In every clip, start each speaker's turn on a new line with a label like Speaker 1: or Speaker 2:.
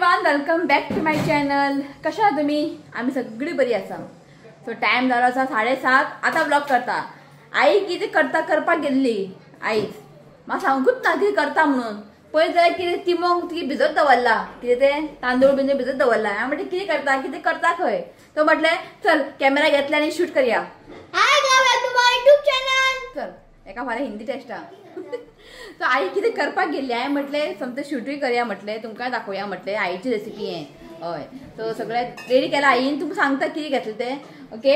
Speaker 1: Everyone, welcome back to my channel. कशा तुम्ही? आम्ही सगळी बरी आसा. सो टाइम जालो आसा 7:30. आता व्लॉग करता. आई कितें करता करपाक गेल्ली आईच म्हाका सांगूच ना कितें करता म्हणून. पळय जाल्यार कितें तिमोंक ती भिजत दवरला, कितें तें तांदूळ बिंदूळ भिजत दवरला. हांवें म्हटलें कितें करता कितें करता खंय, तो म्हटलें चल कॅमेरा घेतला आनी शूट करया.
Speaker 2: Hi guys, welcome to my YouTube channel.
Speaker 1: चल एका फाल्यां हिंदी टेस्टा. सो आई कितें करपाक गेल्ली, हांवें म्हटलें समतें शूटूय करया म्हटलें, तुमकां दाखोवया म्हटलें आईची रेसिपी हें. हय, सो सगळें रेडी केलां आईन. तुमकां सांगता कितें घेतलें तें. ओके,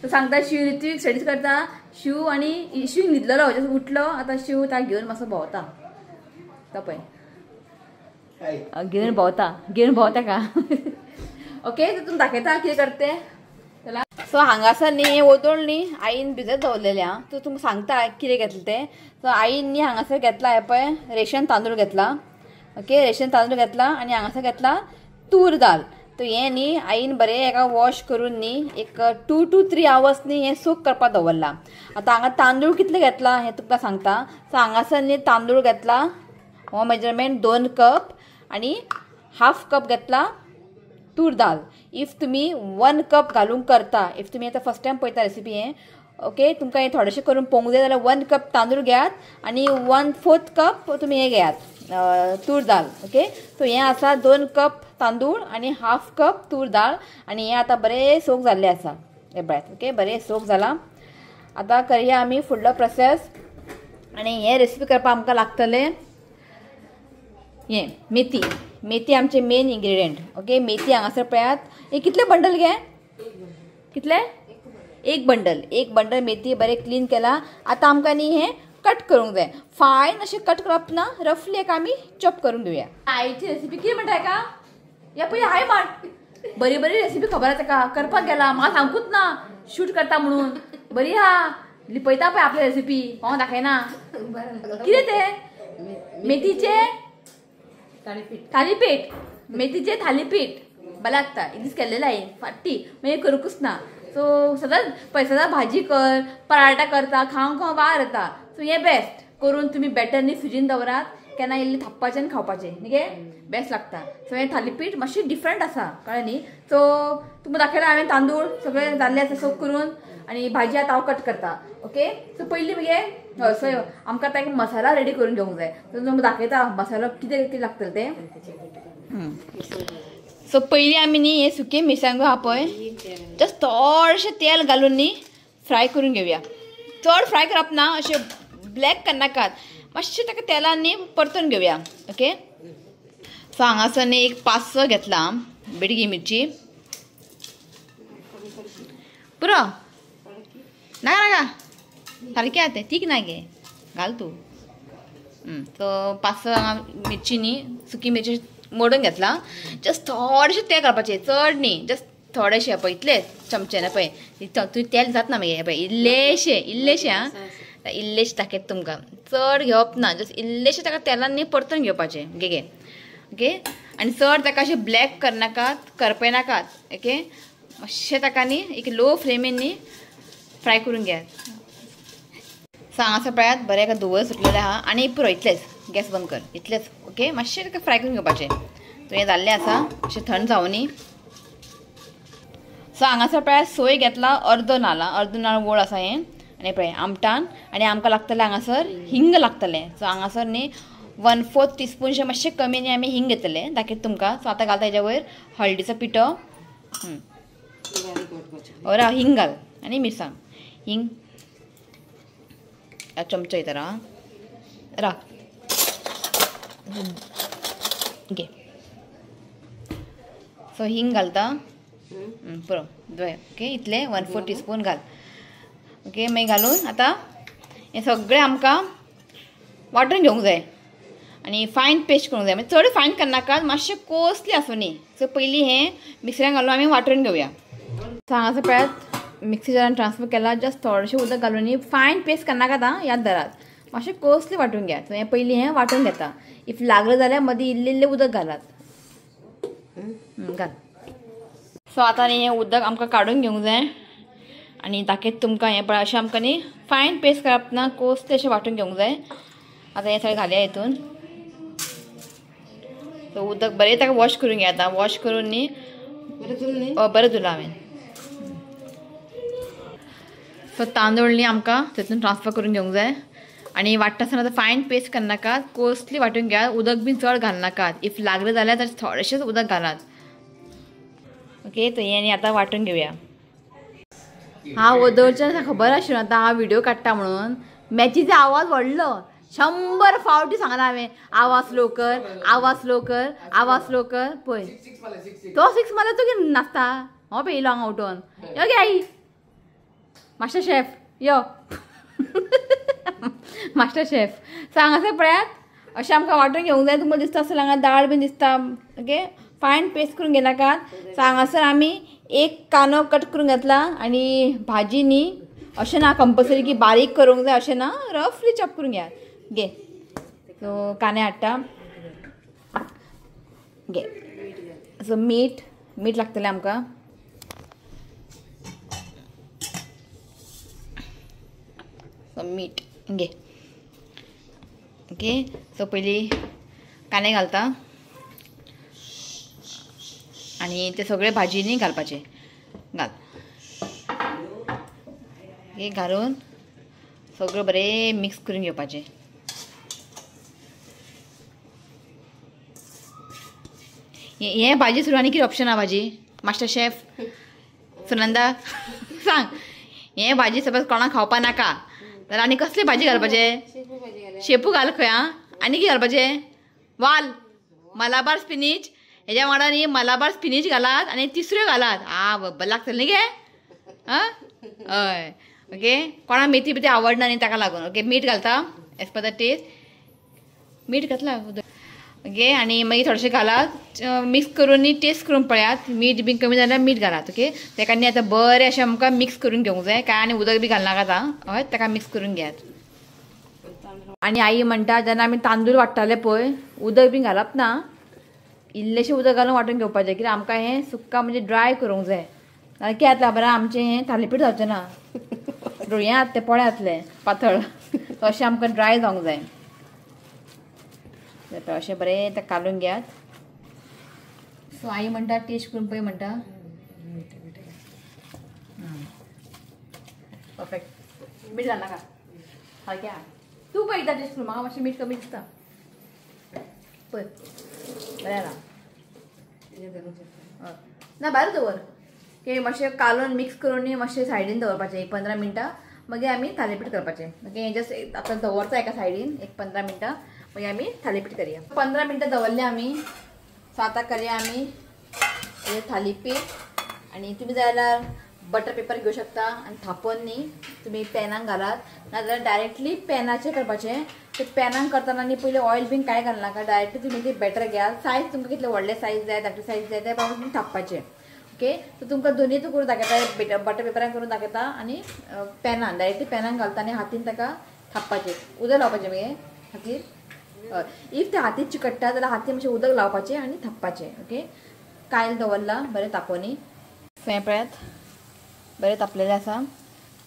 Speaker 1: सो सांगता शिव ऋत्वीक स्टडीज करता. शिव आनी शिव न्हिदलेलो, जस्ट उठलो आतां शिव ताका घेवन मातसो भोंवता. तो पळय घेवन भोंवता, घेवन भोंवता का. ओके, सो तुमकां दाखयता कितें करता तें. चला, सो हांगासर न्ही वोदोळ न्ही आईन भिजत दवरलेलें आं. सो तुमकां सांगता कितें घेतलें तें. सो आईन न्ही हांगासर घेतला हें पळय रेशन तांदूळ घेतला. ओके, रेशन तांदूळ घेतला आनी हांगासर घेतला तूर दाल. तो हें न्ही आईन बरें हेका वॉश करून न्ही एक 2 to 3 hours न्ही हें सोक करपाक दवरलां. आतां हांगा तांदूळ कितले घेतला हें तुमकां सांगता. सो हांगासर न्ही तांदूळ घेतला हो मेजरमेंट 2 कप आनी 1/2 कप घेतला तूर दाल. If तुमी 1 कप घालूंक करता, if तुमी आतां फर्स्ट टायम पळयता रेसिपी हें, ओके, तुमकां हें थोडेशें करून पळोवंक जाय जाल्यार 1 कप तांदूळ घेयात आनी 1/4 कप तुमी हें घेयात तूर दाल. ओके, सो हें आसा 2 कप तांदूळ आनी 1/2 कप तूर दाल. आनी हें आतां बरें सोक जाल्लें आसा हें पळयात. ओके, बरें सोक जालां. आतां करया आमी फुडलो प्रोसेस. आनी हें रेसिपी करपाक आमकां लागतलें हें मेथी. मेथी आमचे मेन इंग्रेडियंट. ओके, मेथी हांगासर पळयात. हे कितले बंडल घे? कितले? एक बंडल. एक बंडल मेथी बरें क्लीन केला. आतां आमकां न्ही हें कट करूंक जाय. फायन अशें कट करप ना, रफली एक आमी चॉप करून घेवया. आईची रेसिपी कितें म्हणटा हेका? या पळय हाय म्हण बरी बरी रेसिपी खबर आसा ताका, करपाक गेला म्हाका सांगूच ना शूट करता म्हणून. बरी आहा, लिपयता पळय आपली रेसिपी, हांव दाखयना. कितें तें? मेथीचें थालीपीठ. मेथीचें थालीपीठ बरें लागता. एक दीस केल्लेलें हांवें फाटी, मागीर करूंकूच ना. सो सदांच पळय सदांच भाजी कर, पराठा करता, खावंक खावंक वार येता. सो हें बेस्ट करून तुमी बेटर न्ही फ्रिजीन दवरात, केन्ना इल्लें थापपाचें आनी खावपाचें न्ही गे बेस्ट लागता. सो हें थालीपीठ मातशें डिफरंट आसा, कळ्ळें न्ही. सो तुमकां दाखयलां हांवें तांदूळ सगळें जाल्लें आसा सोक करून आनी भाजी आतां हांव कट करता. ओके, सो पयलीं मगे हय, सो आमकां आतां एक मसाला रेडी करून घेवंक जाय. सो तुमकां दाखयता मसालो कितें कितें लागतलें तें. सो पयलीं आमी न्ही हें सुके मिरसांगो आहा पळय जस्ट थोडेशें तेल घालून न्ही फ्राय करून घेवया. चड फ्राय करप ना, अशें ब्लॅक करनाकात, मातशें ताका तेलान न्ही परतून घेवया. ओके, सो हांगासर न्ही एक 5-6 घेतला बेडगी मिरची. पुरो नाका नाका सारकें आहा तें, तीख ना गे, घाल तूं. सो 5-6 मिरची न्ही सुकी मिरची मोडून घेतला. जस्ट थोडेशें तेल घालपाचें, चड न्ही, जस्ट थोडेशें पळय इतलें चमच्यान पळय, तुवें तेल जातना मागीर पळय इल्लेशें इल्लेशें आं, इल्लेशें दाखयता तुमकां, चड घेवप ना, जस्ट इल्लेशें ताका तेलान न्ही परतून घेवपाचें. घे घे. ओके, आनी चड ताका अशें ब्लॅक करनाकात, करपयनाकात. ओके, मातशें ताका न्ही एक लो फ्लेमीन न्ही फ्राय करून घेयात. सो हांगासर पळयात बरें एका धुंवर सुटलेलें आहा आनी पुरो इतलेंच, गॅस बंद कर, इतलेंच. ओके, मातशें ताका फ्राय करून घेवपाचें. सो हें जाल्लें आसा, अशें थंड जावनी. सो हांगासर पळयात सोय घेतला अर्दो नाल्ल, अर्दो नाल्ल वोळ आसा हें. आनी पळय आमटान आनी आमकां लागतलें हांगासर हिंग लागतलें. सो हांगासर न्ही 1/4 टीस्पूनशें मातशें कमी न्ही आमी हिंग घेतलें, दाखयता तुमकां. सो आतां घालता हेज्या वयर हळदीचो पिठो, और हिंग घाल आनी मिरसांग. हिंग चमचो येता राख घे. सो हिंग घालता पुरो दोय. ओके, इतलें 1/4 टीस्पून घाल. ओके, मागीर घालून आतां हें सगळें आमकां वांटून घेवंक जाय आनी फायन पेस्ट करूंक जाय. मागीर चड फायन करनाका, मातशें कोसली आसूं न्ही. सो पयलीं हें मिक्सरान घालून आमी वांटून घेवया. सो हांगासर पळयात मिक्सी जारान ट्रान्सफर केला. जस्ट थोडेशें उदक घालून न्ही फायन पेस्ट करनाकात आं, याद धरात, मातशें कोसली वांटून घेयात. सो हें पयलीं हें वांटून घेता. If लागलें जाल्यार मदीं इल्लें इल्लें उदक घालात. घाल. सो आतां न्ही हें उदक आमकां काडून घेवंक जाय आनी दाखयता तुमकां. हें पळय अशें आमकां न्ही फायन पेस्ट करप ना, कोसलें अशें वांटून घेवंक जाय. आतां हें सगळें घालया हितून. सो उदक बरें ताका वॉश करून घे आतां. वॉश करून न्ही बरें धुलां हांवें. सो तांदूळ न्ही आमकां तेतून ट्रान्सफर करून घेवंक जाय. आनी वांट्टा आसतना आतां फायन पेस्ट करनाकात, कोर्सली वांटून घेयात. उदक बीन चड घालनाकात, if लागलें जाल्यार तर थोडेशेंच उदक घालात. ओके, तो हें आनी आतां वांटून घेवया. हांव वदळच्यान खबर आशिल्लो आतां हांव व्हिडियो काडटा म्हणून मॅचीचो आवाज व्हडलो. 100 फावटी सांगला हांवें, आवाज स्लो कर, आवाज स्लो कर, आवाज स्लो कर. पळय तो 6 मारलो, तो कितें नाचता. हांव पळय येयलो हांगा उठोन. यो गे आई, मास्टर शेफ यो. मास्टर शेफ सांग आसा पळयात. अशें आमकां वांटून घेवंक जाय. तुमकां दिसता आसतलें हांगा दाळ बीन दिसता. ओके, फायन पेस्ट करून घेनाकात. सो हांगासर आमी एक कांदो कट करून घेतला आनी भाजी न्ही अशें ना कंपल्सरी की बारीक करूंक जाय अशें ना, रफली चॉप करून घेयात. घे सो कांदे हाडटा. घे सो मीठ, मीठ लागतलें आमकां. सो मीठ घे. ओके, सो पयलीं कांदे घालता आनी ते सगळे भाजयेनी घालपाचे. घाल हे घालून सगळं बरें मिक्स करून घेवपाचें. हे भाजी सुरू आनी कितें ऑप्शन आहा भाजी? मास्टर शेफ सुनंदा सांग, हे भाजी सपोज कोणाक खावपा नाका जाल्यार आनी कसली भाजी घालपाचें? शेपू घाल खंय. आं, आनी कितें घालपाचें? वाल, मलाबार स्पिनीच. हेज्या वांगडा न्ही मलाबार स्पिनीच घालात आनी तिसऱ्यो घालात. आ बरें लागतलें न्ही गे. आं हय. ओके, कोणाक मेथी बिथी आवडना न्ही ताका लागून. ओके, मीठ घालता एज पर the test. मीठ घातला. ओके, आनी मागीर थोडेशें घालात, मिक्स करून न्ही टेस्ट करून पळयात. मीठ बीन कमी जाल्यार मीठ घालात. ओके, ताका न्ही आतां बरें अशें आमकां मिक्स करून घेवंक जाय. काय आनी उदक बी घालनाका आतां. हय, ताका मिक्स करून घेयात. आनी आई म्हणटा जेन्ना आमी तांदूळ वांट्टाले पळय उदक बीन घालप ना, इल्लेशें उदक घालून वांटून घेवपाचें. कित्याक आमकां हें सुक्का म्हणजे ड्राय करूंक जाय. नाल्यार कितें जातलें खबर आमचें हें थालीपीठ जावचें ना, हें जातलें पोळें जातलें पातळ. तशें आमकां ड्राय जावंक जाय. अशें बरें तें कालून घेयात. सो आई म्हणटा टेस्ट करून पळय म्हणटा. परफेक्ट. मीठ घालनाका सारकें आहा. तूं पळय एकदां टेस्ट करून, म्हाका मातशें मीठ कमी दिसता. पळय बरें आहा ना, भायर दवर. ओके, मातशें कालोवन मिक्स करून न्ही मातशें सायडीन दवरपाचें एक 15 मिनटां. मागीर आमी थालीपीठ करपाचें. ओके, हें जस्ट आतां दवरता एका सायडीन एक 15 मिनटां, मागीर आमी थालीपीठ करया. 15 मिनटां दवरलें आमी. सो आतां करया आमी थालीपीठ. आनी तुमी जाय जाल्यार बटर पेपर घेवं शकता आनी थापोवन न्ही तुमी पॅनाक घालात, नाजाल्यार डायरेक्टली पॅनाचेर करपाचें. ते पॅनाक करतना न्ही पयलीं ऑयल बीन कांय घालनाका, डायरेक्टली तुमी ते बॅटर घेयात. सायज तुमकां कितले व्हडले सायज जाय, धाकटे सायज जाय त्या प्रमाणे तुमी थापपाचें. ओके, सो तुमकां दोनूय करून दाखयता, बटर पेपरान करून दाखयता आनी पॅनान डायरेक्टली पॅनान घालता आनी हातीन ताका थापपाचें. उदक लावपाचें मगे हातीर. If ते हातीन चिकट्टा जाल्यार हातीन मातशें उदक लावपाचें आनी थापपाचें. ओके, कायल दवरला बरें तापोवनी. सो हें पळयात बरें तापलेलें आसा.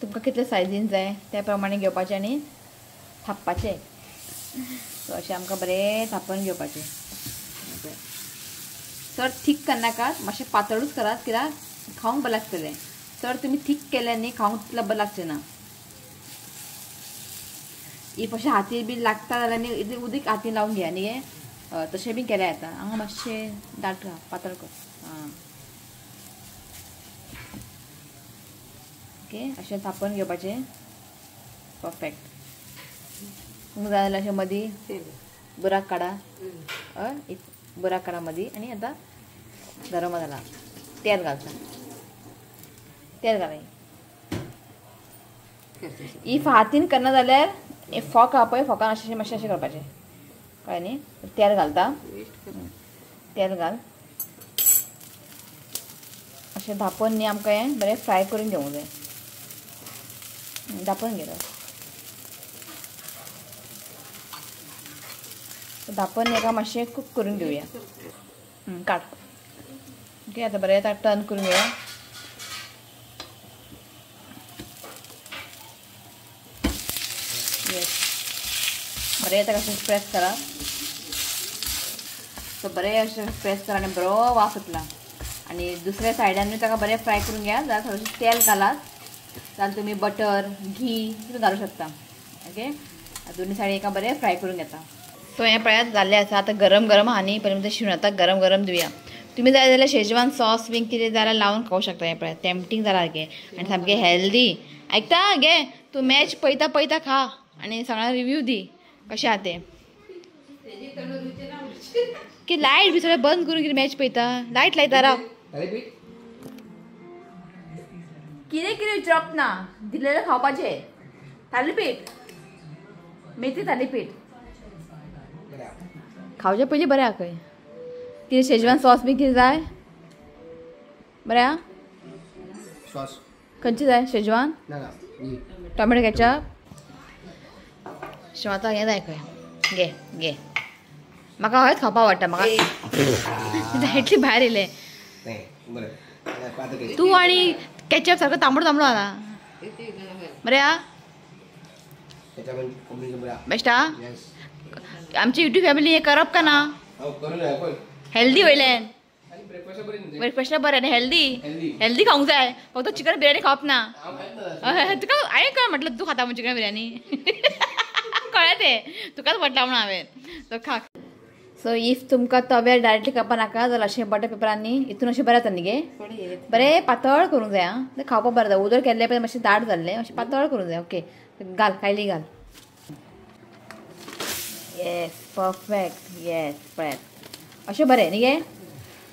Speaker 1: तुमकां कितले सायजीन जाय त्या प्रमाणे घेवपाचें आनी थापपाचें. सो अशें आमकां बरें थापोवन घेवपाचें. चड थीक करनाकात, मातशें पातळूच करात, कित्याक खावंक बरें लागतलें. चड तुमी थीक केलें न्ही खावंक तितलें बरें लागचें ना. If अशें हातीर बी लागता जाल्यार न्ही इतलें उदीक हातीन लावन घेया न्ही गे, तशें बी केल्यार जाता. हांगा मातशें दाट पातळ कर. आं ओके, अशें थापोवन घेवपाचें. परफेक्ट. तुमकां जाय जाल्यार अशें मदीं बुराक काडा. हय, एक बुराक काडा मदीं. आनी आतां गरम मसाला तेल घालता. तेल घालय. If हातीन करना जाल्यार फोक आहा पळय, फोकान अशें मातशें अशें करपाचें. कळ्ळें न्ही? तेल घालता. तेल घाल. अशें धांपून न्ही आमकां हें बरें फ्राय करून घेवंक जाय. धांपून घेता. धांपून हेका मातशें कूक करून घेवया. काड. ओके, आतां बरें आतां टर्न करून घेवया. येस, बरें आतां कशें प्रेस करा. सो बरें अशें प्रेस करा आनी बरो वास येतला. आनी दुसऱ्या सायडानूय ताका बरें फ्राय करून घेया. जाल्यार थोडेशें तेल घालात, जाल्यार तुमी बटर घी सुद्दां घालूं शकता. ओके, दोन्ही सायडीन एका बरें फ्राय करून घेता. सो हें पळयात जाल्लें आसा. आतां गरम गरम आहा न्ही, पयलीं शिवण आतां गरम गरम दिवया. तुमी जाय जाल्यार शेजवान सॉस बीन कितें जाल्यार लावन खावंक शकता. हें पळयात टेम्पटींग जाला गे आनी सामकें हेल्दी. आयकता गे तूं मॅच पळयता पळयता खा आनी सगळ्यांक रिव्यू दी कशें आहा तें. की लायट बी सगळें बंद करून कितें मॅच पळयता, लायट लायता राव. कितें कितें विचारप ना, दिलेलें खावपाचें. थालीपीठ, मेथी थालीपीठ खावचे पयलीं बरें आहा खंय. कितें शेजवान सॉस बी कितें जाय? बरें आहा.
Speaker 3: सॉस
Speaker 1: खंयची जाय? Schezwan, tomato ketchup. शेवां हें जाय खंय. घे घे, म्हाका हयच खावपाक आवडटा. म्हाका डायरेक्टली भायर येयलें. तूं आनी केचप सारको तांबडो तांबडो आसा. बरें आहा, बेस्ट आहा. आमची युट्यूब फॅमिली हें करप का ना? हेल्दी वयल्यान ब्रेकफास्टाक बरें आनी हेल्दी हेल्दी खावंक जाय. फक्त चिकन बिरयानी खावप ना. तुका हांवें काय म्हटलं तूं खाता म्हूण चिकन बिरयानी? कळ्ळें तें तुकाच म्हटलां म्हणून हांवें. सो खा. सो if तुमकां तव्यार डायरेक्टली कापा नाका जाल्यार अशें बटर पेपरांनी हितून अशें बरें जाता न्ही गे, बरें पातळ करूंक जाय. आं, तें खावपाक बरें जाता. उदक केल्लें पळय मातशें दाट जाल्लें, मातशें पातळ करूंक जाय. ओके, घाल कायली घाल. येस परफेक्ट. येस पळयात अशें बरें न्ही गे,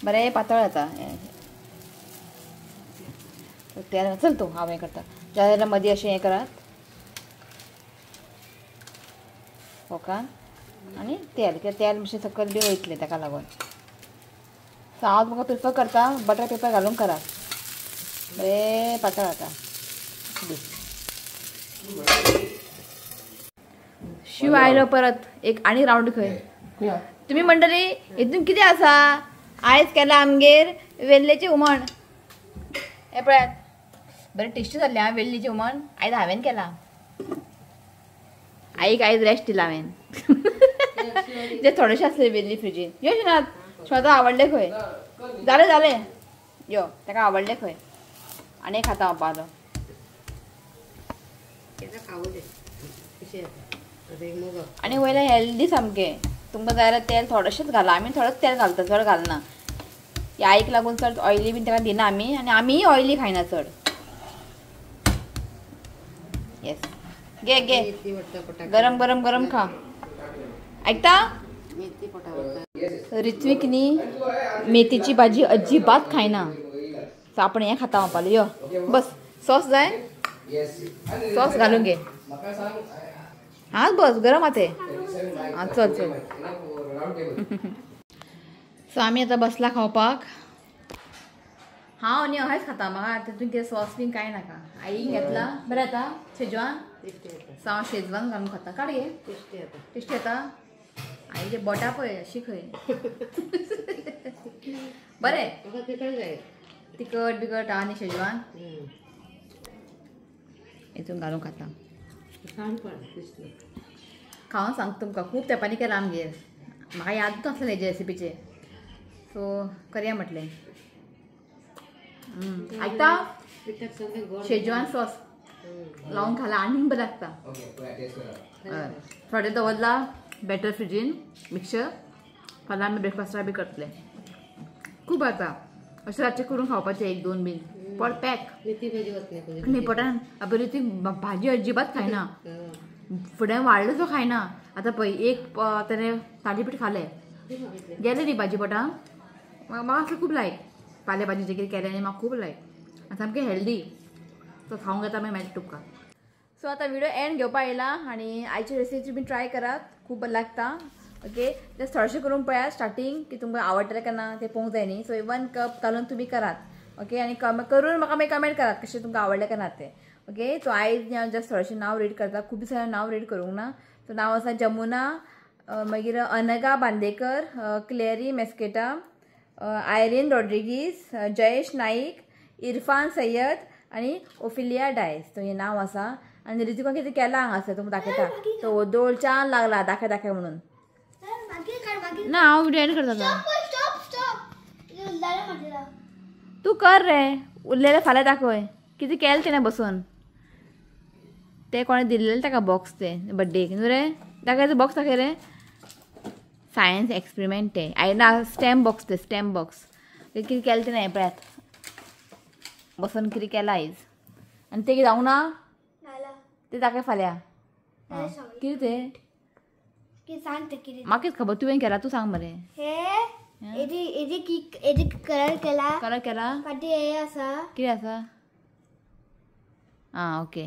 Speaker 1: बरें पातळ जाता. तेल चल तूं, हांव हें करता. जाल्यार मदीं अशें हें करात फोकान आनी तेल, कित्याक तेल मातशें सकयल बी वयतलें ताका लागून. सो हांव तुमकां प्रिफर करता बटर पेपर घालून करात, बरें पातळ जाता. शिव आयलो परत एक आनी रावंड खंय. तुमी म्हणटली हितून कितें आसा? आयज केलां आमगेर वेल्लेचें हुमण. हें पळयात बरें टेस्टी जाल्लें आं वेल्लीचें हुमण. आयज हांवें केलां. आईक आयज रेस्ट दिला हांवें. जे थोडेशें आसले वेल्ली फ्रिजीन. यो शिनात, शिवाता आवडलें खंय. जालें जालें, यो ताका आवडलें खंय. आनी खाता हांव पालो. आनी वयलें हेल्दी सामकें. तुमकां जाय जाल्यार तेल थोडेशेंच घाला. आमी थोडेंच तेल घालता, चड घालना. आईक लागून चड ऑयली बीन ताका दिना आमी, आनी आमीय ऑयली खायना चड. येस घे घे, गरम गरम गरम खा. आयकता ऋत्विक न्ही मेथीची भाजी अजिबात खायना. सो आपण हें खाता म्हणपालो. यो बस, सॉस जाय? सॉस घालून घे. हां बस गरम आहा तें. आं चल चल. सो आमी आतां बसला खावपाक. हांव न्ही अहेंच खाता, म्हाका तितून कितें सॉस बीन कांय नाका. आई घेतला बरें जाता शेजवान. सो हांव शेजवान घालून खाता. काड गे, टेस्टी येता. आईचे बोटां पळय अशी खंय. बरें तिखट बिकट आहा न्ही शेजवान, हितून घालून खाता. खावन सांगता तुमकां, खूब तेंपांनी केलां आमगेर. म्हाका याद नासलें हेजे रेसिपीचे. सो करया म्हटलें. आयकता शेजवान सॉस लावन खाला आनीक बरें लागता. थोडें दवरला बॅटर फ्रिजीन मिक्सचर. फाल्यां आमी ब्रेकफास्टाक बी करतले. खूब आतां अशें रातचें करून खावपाचें एक दोन बीन पोट पॅक. आनी पोटान बरी ती भाजी अजिबात खायना. फुडें वाडलो तो खायना. आतां पळय एक तेणें थालीपीठ खालें, गेलें न्ही भाजी पोटान. म्हाका असलें खूब लायक पाले भाजीचें कितें केलें न्ही, म्हाका खूब लायक आनी सामकें हेल्दी. सो खावंक येता मागीर मेळटा तुमकां. सो आतां व्हिडिओ एंड घेवपा येयला. आनी आयची रेसिपी तुमी ट्राय करात, खूब बरें लागता. ओके, जस्ट थोडेशें करून पळयात स्टार्टींग की तुमकां आवडटलें काय ना तें पळोवंक जाय न्ही. सो 1 कप घालून तुमी करात. ओके, आनी करून म्हाका मागीर कमेंट करात कशें तुमकां आवडलें काय ना तें. ओके, सो आयज हांव जस्ट थोडेशें नांव रीड करता. खूब दिसांनी नांव रीड करूंक ना. सो नांव आसा जमुना, मागीर अनगा बांदेकर, क्लेरी मेस्केटा, आयरीन रॉड्रिगीस, जयेश नाईक, इरफान सय्यद आनी ओफिलिया डायस. सो हें नांव आसा. आनी ऋतिका कितें केलां हांगासर तुमकां दाखयता. तो दोळच्यान लागला दाखय दाखय म्हणून. ना हांव व्हिडिओ एंड करता.
Speaker 2: स्टॉप स्टॉप
Speaker 1: तूं कर रे, उरलेलें फाल्यां दाखय. कितें केलें तेणें बसून, ते कोणें दिल्लें ताका बॉक्स ते बड्डेक न्हू रे. दाखय बॉक्स दाखय रे, सायन्स एक्सपेरिमेंट ते I ना स्टॅम्प बॉक्स ते, स्टॅम्प बॉक्स. ते कितें केलें तेणें पळयात बसून कितें केलां आयज. आनी ते कितें जावंक ना ते दाखय फाल्यां. कितें तें म्हाका कितें खबर, तुवें केलां तूं सांग मरे.
Speaker 2: कलर केला,
Speaker 1: कलर केला
Speaker 2: फाटी हे आसा,
Speaker 1: कितें आसा? आं ओके.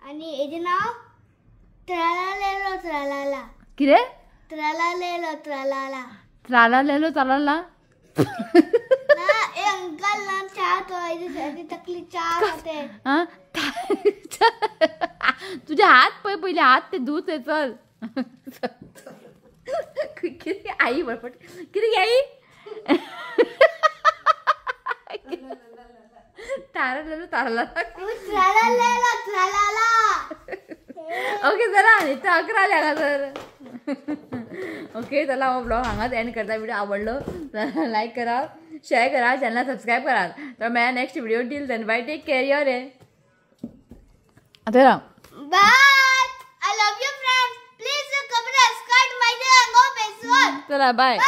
Speaker 2: आनी हेजें नांव त्रालालेलो त्रालाला.
Speaker 1: कितें?
Speaker 2: त्रालालेलो त्रालाला.
Speaker 1: त्रालालेलो त्रालाला
Speaker 2: ना ए अंकल ना चा तो हेजी तकली चा खाते.
Speaker 1: आं तुजे हात पळय पयलीं, हात ते धुत चल. कितें आई बरपट कितें आई तारा ताराला. ओके चला इथं 11 आले हांगा तर. ओके चला हो ब्लॉग हांगाच एंड करता. व्हिडिओ आवडलो तर लायक करा, शेअर करा, चॅनल सबस्क्राईब करा. तर मेळा next video. Till then bye, take care. यो रे आता
Speaker 2: bye. I love you friends. Please comment, subscribe my channel.
Speaker 1: चला बाय.